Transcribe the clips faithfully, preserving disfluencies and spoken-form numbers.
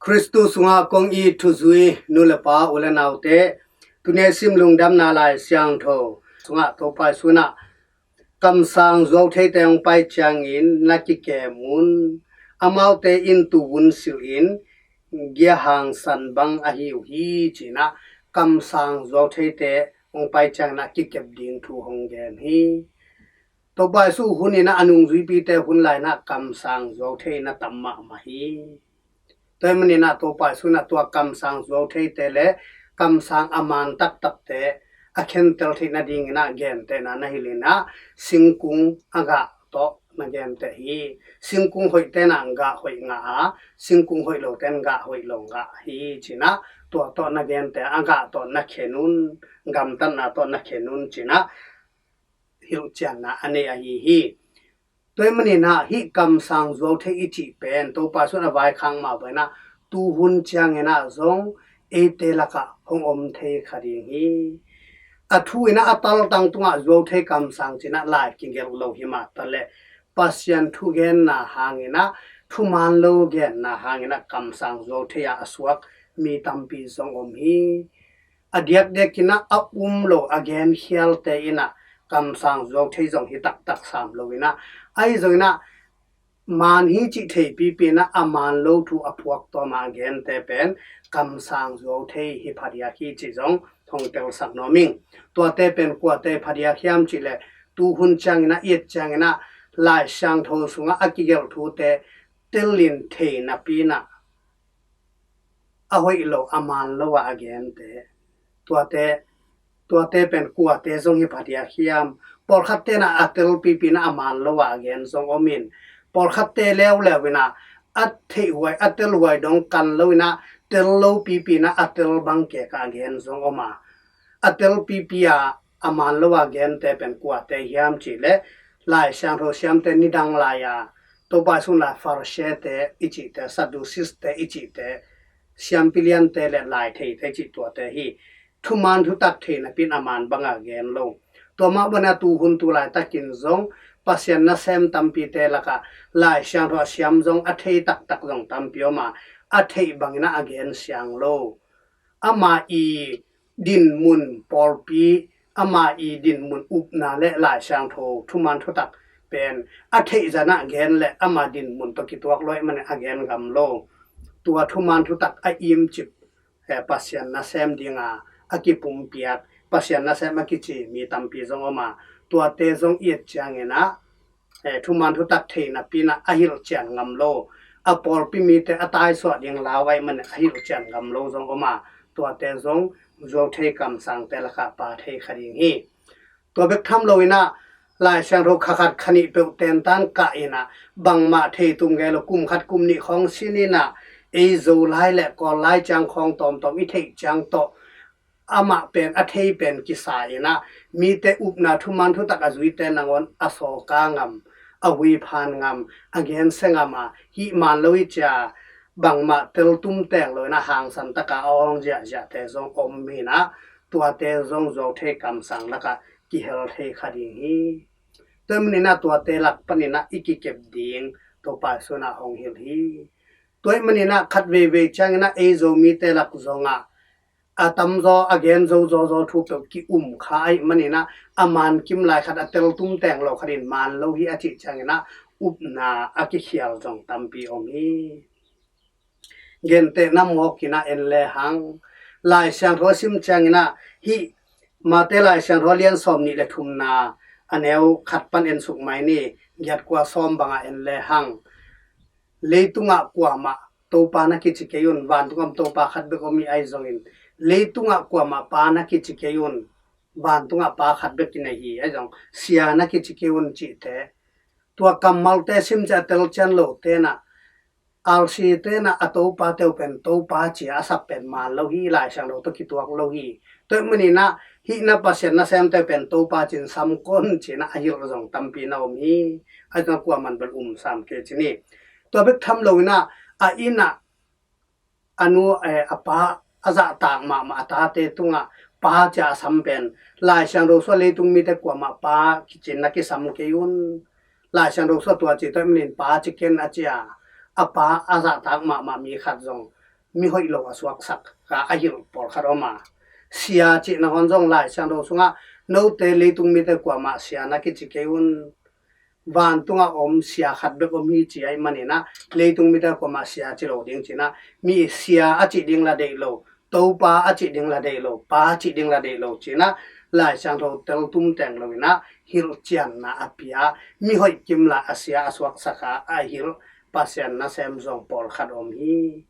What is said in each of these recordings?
Khristu sungah kong it thuzui nu le pa, u le naute, tuni a sim Lungdamna Lai Siangtho sungah Topa Jesu in ah kamsang zuau theite hong pai ciangin na kikem un. Amaute in tuuvun silh in, giahang san bang ahi uh hi, ci-in ah kamsang zuau theite hong pai ciangin ah kikep ding thu hong gen hi. Topa Jesu hun in ah a nungzuipite hun lai-in ah kamsang zuau thei in ah tam mahmah hi. Tua ahih manin ah Topa Jesu in ah tua kamsang zuau theite le kamsang a man taktakte a khentel theih nadingin ah gentehna na hilh in ah, singkung a gah tawh na genteh hi. Singkung hoihte in ah gah hoih ngah a, singkung hoih lote in gah hoih lo ngah hi, ci-in ah tua tawh na genteh, a gah tawh na khen un, gamtatna tawh na khen un, ci-in ah hilhcianna a nei ahi hi. Tua ahih manin ah hih kamsang zuau thei i cih pen Topa Jesu in a vaikhak mah bangin ah tuhun ciangin ah zong eite lakah hong om thei kha ding hi. A thu in ah a taltang tungah zuau thei kamsang ci-in ah lai kigelh lo hi mah ta leh, Pasian thugenna hangin ah, thuman lo genna hangin ah kamsang zuau thei ah a suak mi tampi zong om hi. A diakdiakin ah a um lo a genkhialte in ah kamsang zuau thei zong hi taktak sam lo in ah, ahi zongin ah man hi cih theipipi in ah a man lo thu a phuak tawm a a gente pen kamsang zuau thei hi phadiak hi cih zong hong telsak nuam ing. Tuate pen kuate phadiak hiam cih leh, tuhun ciangin ah, i et ciangin ah Lai Siangtho sungah a kigelh thute telin thei napi in ah a hoih lo, a man lo a a gente, tuate, tuate pen kuate zong hi phadiak hiam? Pawlkhatte in ah a telpipi in ah a man lo a a gen zong om in, pawlkhatte leuleu in ah a theihhuai, a telhuai dong kan lo in ah tel lopipi in ah a tel bang kek a a gen zong om a, a telpipi a a man lo a a gente pen kuate hiam cih leh, Lai Siangtho siamte nidang lai-a Topa Jesu in lai Pharisee-te i cihte, Sadducee-te i cihte, siampi liante le lai theite cih tuate hi. Thuman thutak thei napi in a man bang a gen lo. Tua mah bangin ah tuhun tu laitakin zong Pasian nasem tampite lakah Lai Siangtho a siam zong a thei taktak zong tampi om a, a theih bangin ah a gen siang lo. Ama i dinmun pawlpi, ama i dinmun upna le Lai Siangtho thuman thutak pen a theih zan ah gen le ama dinmun tawh kituak lo ahih manin a gen ngam lo. Tua thuman thutak a imcip, eh, Pasian nasem ding a a kipumpiak, Pasian nasem a kici mi tampi zong om a, tuate zong i et ciangin ah, eh, thuman thutak thei napi in ah a hilhcian ngam lo, a pawlpi mite a taisuah ding lau ahih manin a hilhcian ngam lo zong om a, tuate zong zuau thei kamsangte lakah pha thei kha ding hi. Tua bek tham lo in ah Lai Siangtho kha khat kha nih peuh tentan kah in ah, bangmah thei tung ngei lo, kum khat kum nih khawng sin in ah, ei Zolai le Kawllai ciang khawng tawmtawm i theih ciang tawh amah pen a thei pen kisa in ah, mite upna thuman thutak a zuite nangawn a sawka ngam, a huiphan ngam, a gensia ngam a, hih man lo hi ci a, bangmah teltum teng lo in ah hangsan tak a a awng ziahziahte zong om hi in ah, tuate zong zuau thei kamsang lakah kihel thei kha ding hi. Tua ahih manin ah tuate lak panin ah i kikep ding Topa Jesu in ah hong hilh hi. Tua ahih manin ah khat veivei ciangin ah ei Zomite lak zong ah a tamzaw, a gen zo zawzaw thu peuh ki-um kha ahih manin ah, a man kim lai khat, a teltum teng lo khat in man lo hi a cih ciangin ah upna a kikhial zong tampi om hi. Gentehna mawk in ah en lehang, Lai Siangtho a sim ciangin ah, hih Mate Lai Siangtho a lian sawm nih le thumna, a neu khat pan en suk mai ni, giat kua sawm bang ah en lehang, leitungah kuamah Topa na kici kei un, vantungah Topa khat bek om hi ahi zongin, leitungah kuamah Pa na kici kei un, vantungah Pa khat bek i nei hi ahi zong, Sia na kici kei un cihte, tua kammalte sim ciang a telcian lote in ah, R C te in ah a Topa te uh pen Topa ci a a sak pen man lo hi, Lai Siangtho tawh kituak lo hi. Tua ahih manin ah hih na Pasian nasemte uh pen Topa ci-in sam kei un ci-in ah a hilh zong tampi na om hi. Ahi zongin kuaman bel um sam kei ci ni. Tua bek tham lo in ah, a inn ah a nu, eh, a pa a zahtak mahmah a tate tungah Pa ci a a sam pen, Lai Siangtho sungah leitung mite kuamah Pa ci-in na kisam kei un, Lai Siangtho sungah tua ci, tua ahih manin Pa ci ken a ci a, a pa a zahtak mahmah mi khat zong mi hoih lo a suaksak kha a hilh pawlkhat om a. Sia cih nangawn zong Lai Siangtho sungah note leitung mite kuamah sia na kici kei un. Vantungah om sia khat bek om hi ci ahih maninah leitung mite kuamah sia ci lo ding cinah mi sia a cih ding la deih lo, Topa a cih ding la deih lo, Pa a cih ding la deih lo cinah Lai Siangtho tel tum teng loinah hilhcianna a pia, mi hoih kim la a sia a suaksak a a hilh Pasian nasem zong pawlkhat om hi.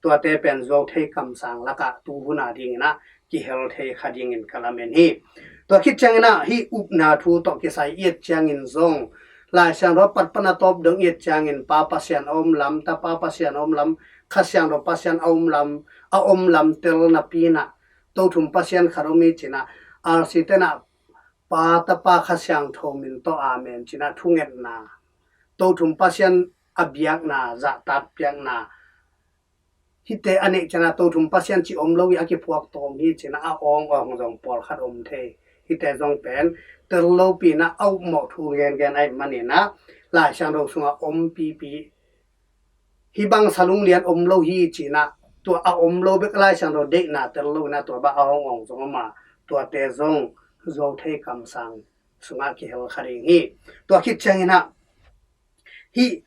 Tuate pen zuau thei kamsang lakah tuhuna dinginah kihel thei kha dingin ka lamen hi. Tua khit cianginah hih upna thu tawh kisai i et ciangin zong Lai Siangtho a pat pana tawp dong i et ciangin Pa Pasian a om lam, Tapa Pasian a om lam, Kha Siangtho Pasian a om lam, a om lam tel napi inah Tothum Pasian khat om hi cinah R C tenah Pa, Tapa, Kha Siangtho min tawh amen cinah thungetna, Tothum Pasian a biakna, zahtak piakna, hihte a neih cianah Tothum Pasian cih om lo hi a kiphuak tawm hi cinah a awng awng zong pawlkhat om thei. Hihte zong pen tel lopi inah a upmawh thu gengen ahih maninah Lai Siangtho sungah om pipi. Hih bang salung lian om lo hi cinah tua a om lo bek Lai Siangtho deihna tel lo inah tua bang a awng awng zong om a, tuate zong zuau thei kamsang sungah kihel kha ding hi. Tua khit cianginah hih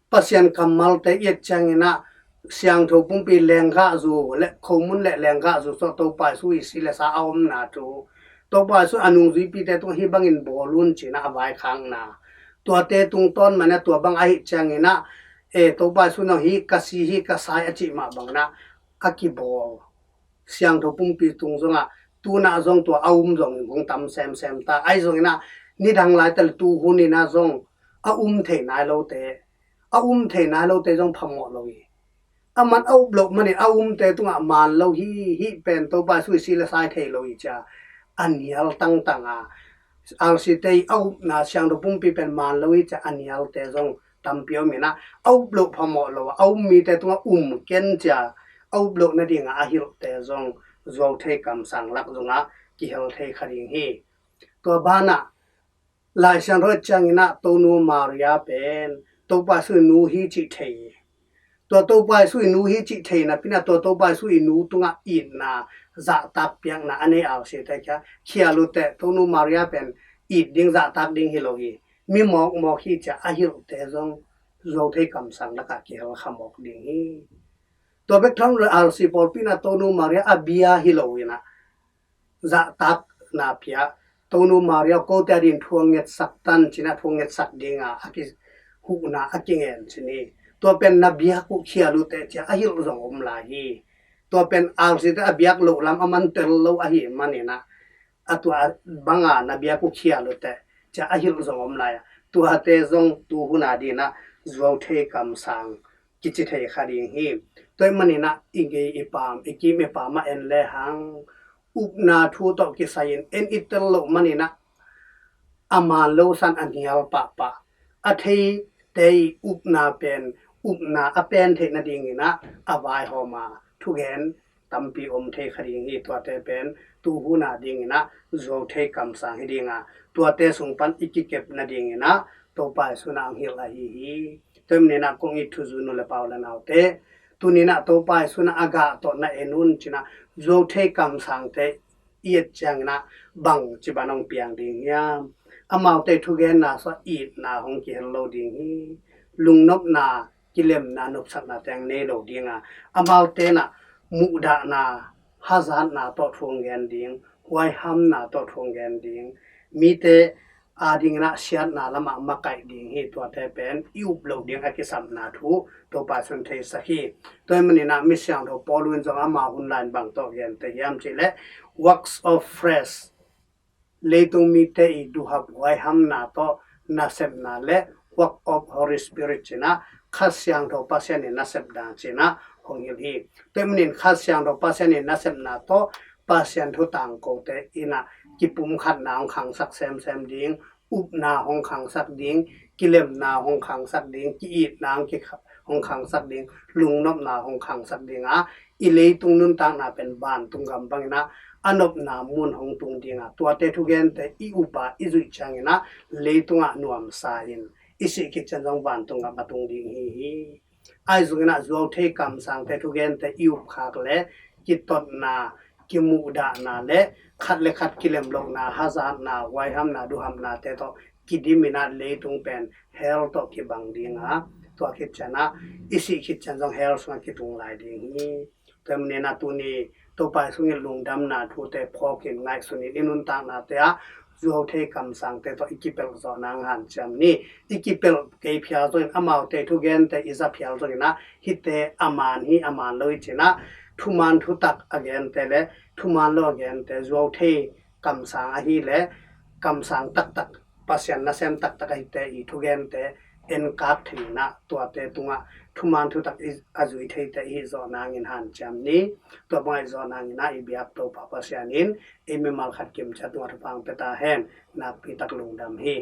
Pasian kammalte i et cianginah Siangtho Pumpi lenggahzu le khomun le lenggahzu sawh Topa Jesu i si le sa a omna thu, Topa Jesu a nungzuipite tungah hih bangin bawl un cinah a vaikhakna, tuate tungtawn manah tua bang ahih cianginah e, Topa Jesu nong hih ka si hih ka sai a cih mah banginah a kibawl Siangtho Pumpi tung zongah tunah zong tua a um zong hong tam semsem ta. Ahi zonginah nidang laitale tuhuninah zong a um thei nai lote, a um thei nai lote zong phamawh lo hi. A man a up loh manin a umte tungah man lo hi. Hih pen Topa Jesu i si le sai thei lo hi cia a nial tangtang a, R C te i a upna Siangtho Pumpi pen man lo hi cia a nialte zong tampi om inah a up loh phamawh lo a, a um mite tungah um ken cia a up loh nadingah a hilhte zong zuau thei kamsang lak zongah kihel thei kha ding hi. Tua banah Lai Siangtho cianginah Tonu Maria pen Topa Jesu i nu hi cih thei hi. Tua Topa Jesu i nu hi cih theina pinah tua Topa Jesu i nu tungah itna, zahtak piakna a nei R C te kia khial uh teh Tonu Maria pen it ding zahtak ding hi lo hi. Mi mawkmawk hi cia a hilhte zong zuau thei kamsang lakah kihel kha mawk ding hi. Tua bek tham lo R C pawlpi inah Tonu Maria a bia hi lo inah zahtakna pia, Tonu Maria kote a din thuang ngetsak tan cinah thuang ngetsak dinga a kihuhna a kingen cin hi. Tua pen na biak uh khial uh teh cia a hilh zong om lai hi. Tua pen R C te a biak loh lam a man tel lo ahih maninah a tua banga na biak uh khial uh teh cia a hilh zong om lai a, tuate zong tuhuna dinah zuau thei kamsang kici thei kha ding hi. Tua ahih maninah i gei i pam, i kim i pam a en lehang upna thu tawh kisai-in en i tel loh maninah a man lo san a nial pahpah, a theite i upna pen upna a pen theih nadinginah a vaihawm a thugen tampi om thei kha ding hi. Tuate pen tuhuna dinginah zuau thei kamsang hi dinga, tuate sung pan i kikep nadinginah Topa Jesu inah ang hilh ahi hi. Tua ahih maninah kong it thuzui nu le pa u le naute, tuninah Topa Jesu inah a gah tawh na en un cinah zuau thei kamsangte i et cianginah bangci ban hong piang ding hiam? Amaute thugenna sungah itna hong kihel lo ding hi. Lungnopna, kilemna, nopsakna teng nei lo dinga, amaute inah muhdahna, hazatna tawh thu hong gen ding, huaihamna tawh thu hong gen ding, mite adinginah siatna lamah makaih ding hi. Tuate pen i up loh ding a kisapna thu Topa Jesu in theisak hi. Tua ahih maninah mi siangtho Paul in zong ama hun lai-in bang tawh gente hiam cihleh works of flesh, leitung mite i duhap huaihamna tawh nasepna le work of Holy Spirit cinah Kha Siangtho Pasian i nasep dang cinah hong hilh hi. Tua ahih manin Kha Siangtho Pasian i nasepna tawh Pasian thu tangkote inah kipumkhatna hong khangsak semsem ding, upna hong khangsak ding, kilemna hong khangsak ding, ki-itna hong ki-, hong khangsak ding, lungnopna hong khangsak dinga, i leitung nuntakna pen vantung gam banginah a nopna mun hong tung dinga, tuate thugente i upa i zuih cianginah leitungah nuamsa in i sih khit ciang zong vantung gam a tung ding hi hi. Ahi zongin ah zuau thei kamsangte thugente i upkhak le kitotna, kimuhdahna le khat le khat kilemlohna, hazatna, huaihamna, duhamnate tawh kidim in ah leitung pen hell tawh kibang ding a, tua khit ciang ah i sih khit ciang zong hell sungah kitung lai ding hi. Tua ahih manin ah tuni Topa sungin lungdamna thute phawkin ngaihsunin i nuntaknate ah zuau thei kamsangte tawh i kipelh zawh nang hanciam ni. I kipelh kei phial zongin amaute thugente i za phial zongin ah hihte a man hi, a man lo hi ci-in ah thuman thutak a gente le thuman lo a gente, zuau thei kamsang ahih leh kamsang taktak, Pasian nasem taktak ahihte i thugente enkak thei in ah tuate tungah thuman thutak i, a zui theite i hih zawh nangin hanciam ni. Tua bang a i zawh nangin ah i biak Topa Pasian in ei mimal khat kimciat tungah thupha hong pia ta hen. Nakpi tak lungdam hi.